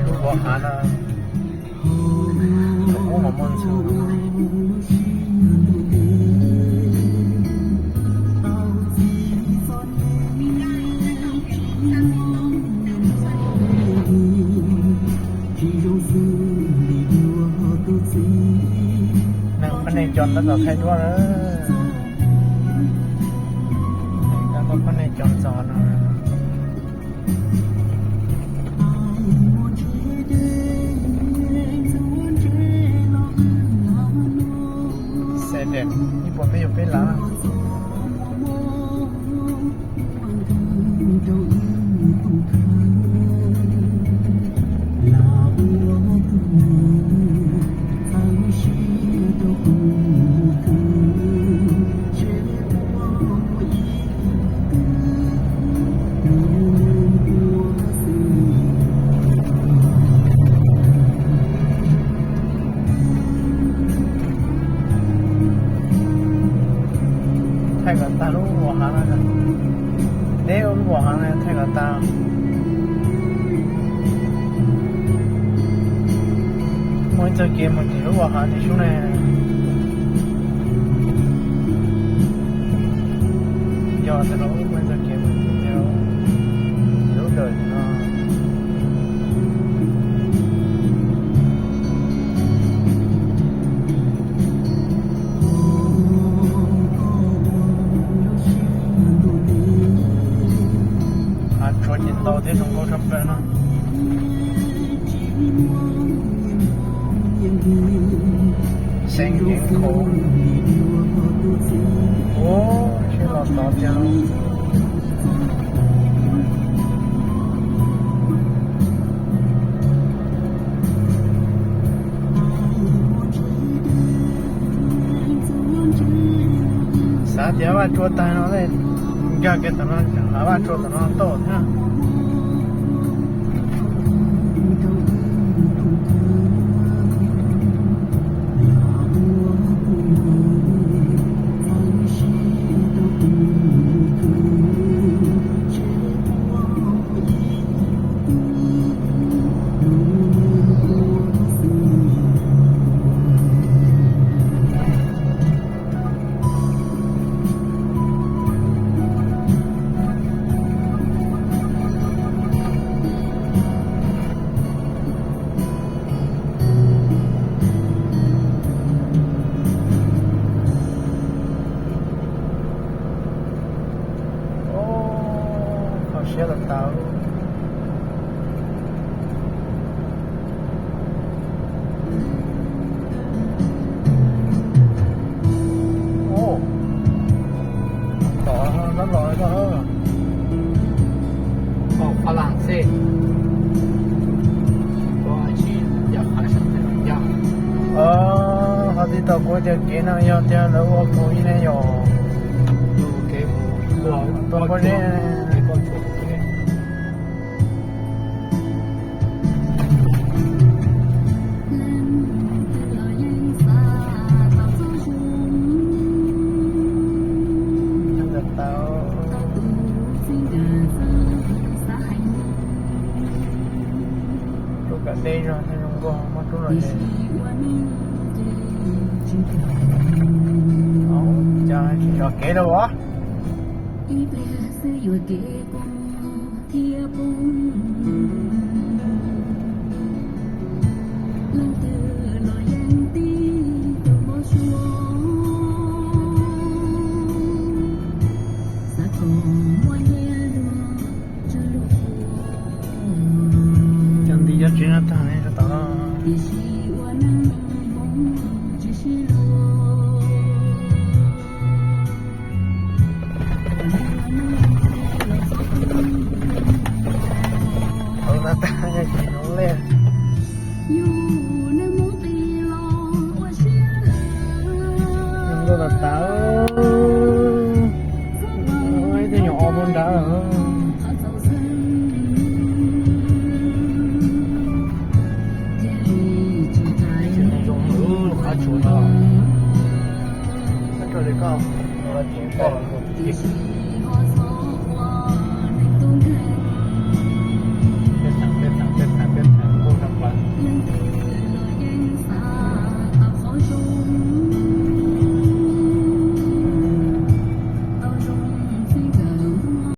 Lub vos hav no, ub, mas muaj ntxhw. Neeg poj niam cov ntawd los thaij duab na. Poj niam cov ntxov no. Xe dej, ib puas peb caug peb lab. Thaij kom tag lub vos hav no. Deb lub vos hav no thaij kom tag. Muaj ib txoj kev mus tim lub vos hav tim sub ne. Yog tias muaj ib txoj kev mus tim lub dawm no. Hav tshuav ces ntau thiab zoo nkauj tshaj plaws no. Xeev Ceev Khauv. Ub, tsheb los tod tiag. Xav tias vaj tsua tag no, nkag kiag tom no, vaj tsua tom no tau thiab. Kho siab los tau. Tom no los, Phab Laj xwb. Ho tib tau kuv tias kev no yog tias lawv ua kaus ib ne yom. Tua pob zeb. Rub kom deb zog thiaj zoo nkauj, muab rub los ces. Cas tsis zov kev rau os. Cov nti cov tsev no tag ne, rau tom no. Nyuam ob muab nrad. Qab tsuas no, koj li koj, koj los tus tij.